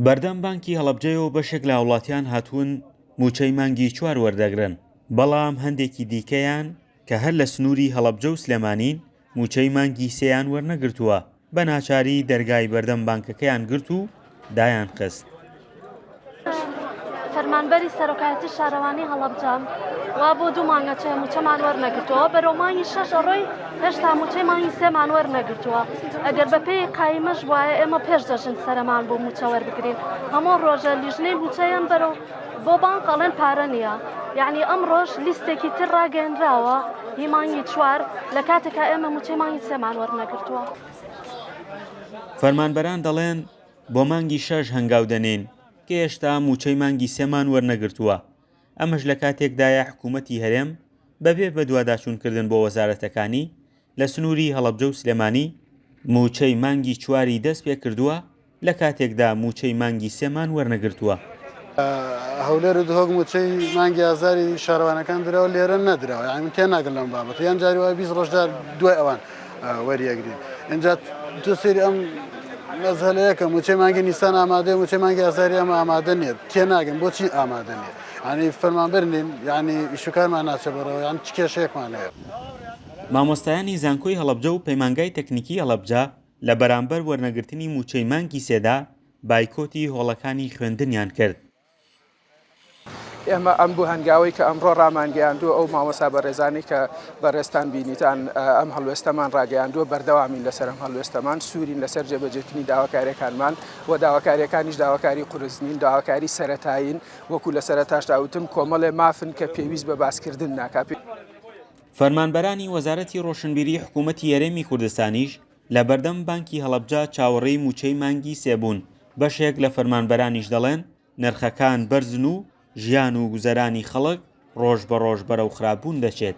بەردەم بانکی هەڵەبجەیەوە بەشێک لە هاوڵاتیان هاتوون مووچەی مانگی چوار وەردەگرن، بەڵام هەندێکی دیکەیان کە هەر لە سنووری هەڵەبجە و سلێمانین مووچەی مانگی سێیان وەرنەگرتووە، بە ناچاری دەرگای بەردەم بانکەکەیان گرت و دایانخست. فەرمانبەری سەرۆکایەتی شارەوانی هەڵەبجەم وا بۆ دوو مانگە چێ مووچەمان وەرنەگرتووە بەرەو مانگی شەش ئەڕۆی هێشتا مووچەی مانگی سێمان وەرنەگرتووە ئەگەر بەپێی قایمەش وایە ئێمە پێش دەژن سەرەمان بۆ مووچە وەربگرین هەموو ڕۆژە لیژنەی مووچەیان بەرەو بۆ بانق ئەڵێن پارە نییە یعنی ئەمڕۆش لیستێکی تر ڕاگەیەنراوە هی مانگی چوار لە کاتێکا ئێمە مووچەی مانگی سێمان وەرنەگرتووە. فەرمانبەران دەڵێن بۆ مانگی شەش هەنگاو دەنێین کە هێشتا مووچەی مانگی سێمان وەرنەگرتووە، ئەمەش لە کاتێکدایە حکوومەتی هەرێم بەبێ بەدواداچوونکردن بۆ وەزارەتەکانی لە سنووری هەڵەبجە و سلێمانی مووچەی مانگی چواری دەست پێکردووە لە کاتێکدا مووچەی مانگی سێمان وەرنەگرتووە. هەولێر و دهۆک مووچەی مانگی ئازاری شارەوانەکان دراوە لێرە نەدراوە یانی من تێناگەم لەم بابەتە یان جاری وایە 20 ڕۆژ جار دوای ئەوان وەریەگرین ئینجا تۆ سەیری ئەم مەزهەلەیە کە مووچەی مانگی نیسان ئامادەیە مووچەی مانگی ئازاری ئەمە ئامادە نییە تێناگەم بۆچی ئامادە نییە یانی فەرمانبەر نین یانی ئیشوکارمان ناچێ بەڕێوە یان چ کێشەیەکمان هەیە. مامۆستایانی زانکۆی هەڵەبجە و پەیمانگای تەکنیکی هەڵەبجە لە بەرامبەر وەرنەگرتنی مووچەی مانگی سێدا بایکۆتی هۆڵەکانی خوێندنیان کرد. ئێمە ئەم بوو هەنگاوەی کە ئەمڕۆ ڕامانگەیاندووە ئەو مامۆستا بەڕێزانەی کە بەڕێزتان بینیتان ئەم هەڵوێستەمان ڕاگەیاندووە بەردەوامین لەسەر ئەم هەڵوێستەمان سوورین لەسەر جێبەجێکردنی داواکاریەکانمان و داواکاریەکانیش داواکاری قورس نین داواکاری سەرەتایین وەکو لە سەرەتاشدا وتم کۆمەڵێ مافن کە پێویست بە باسکردن ناکا. فەرمانبەرانی وەزارەتی ڕۆشنبیری حکوومەتی هەرێمی کوردستانیش لە بەردەم بانکی هەڵەبجە چاوەڕێی مووچەی مانگی سێ بوون، بەشێک لە فەرمانبەرانیش دەڵێن، نرخەکان بەرزن و ژیان و گوزەرانی خەڵک ڕۆژ بە ڕۆژ بەرەو خراپبوون دەچێت.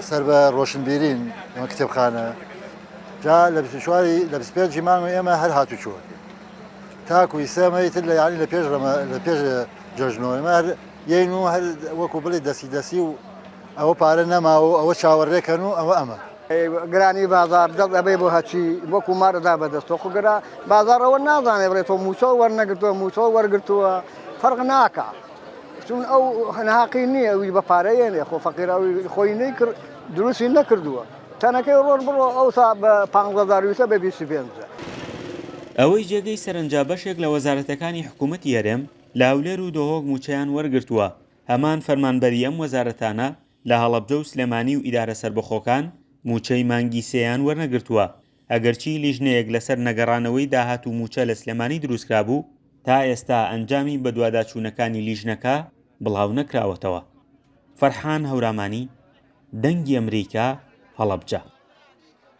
سەر بە ڕۆشنبیرین ئەمە کتێبخانە جا لە 24 لە 25 مانگ ئێمە هەر هاتوچۆ تاکو ئیستا ئیتر لە یانی لە پێش ڕەمە لە پێش جەژنەوە ئێمە هەر یین و هەر وەکو بڵێ دەسی دەسی و ئەوە پارە نەماوە و ئەوە چاوەڕێکەن و ئەوە ئەمە. گرانی بازاڕ دەست ئەبەی بۆ هەرچی وەکو مار ئەدا بە دەستەوە خۆ گرا بازاڕ ئەوە نازانێ بڵێ تۆ مووچە وەرنەگرتووە مووچە وەرگرتووە فەرق ناکا چون ئەو ناهاقی نییە ئەوی بە پارە یەنێ خۆ فەقیر ئەوی خۆی نەیکرد دروستی نەکردووە تەنەکەی ڕۆژ بڕۆ ئەوسا بە پانزە هەزار بە 25. ئەوەی جێگەی سەرنجە بەشێک لە وەزارەتەکانی حکوومەتی هەرێم لە هەولێر و دهۆک مووچەیان وەرگرتووە، هەمان فەرمانبەری ئەم وەزارەتانە لە هەڵەبجە و سلێمانی و ئیدارە سەربەخۆکان مووچەی مانگی سێیان وەرنەگرتووە، ئەگەرچی لیژنەیەک لەسەر نەگەڕانەوەی داهات و مووچە لە سلێمانی دروستکرابوو، تا ئێستا ئەنجامی بەدواداچوونەکانی لیژنەکە بڵاونەکراوەتەوە. فەرحان هەورامانی، دەنگی ئەمریکا، هەڵەبجە.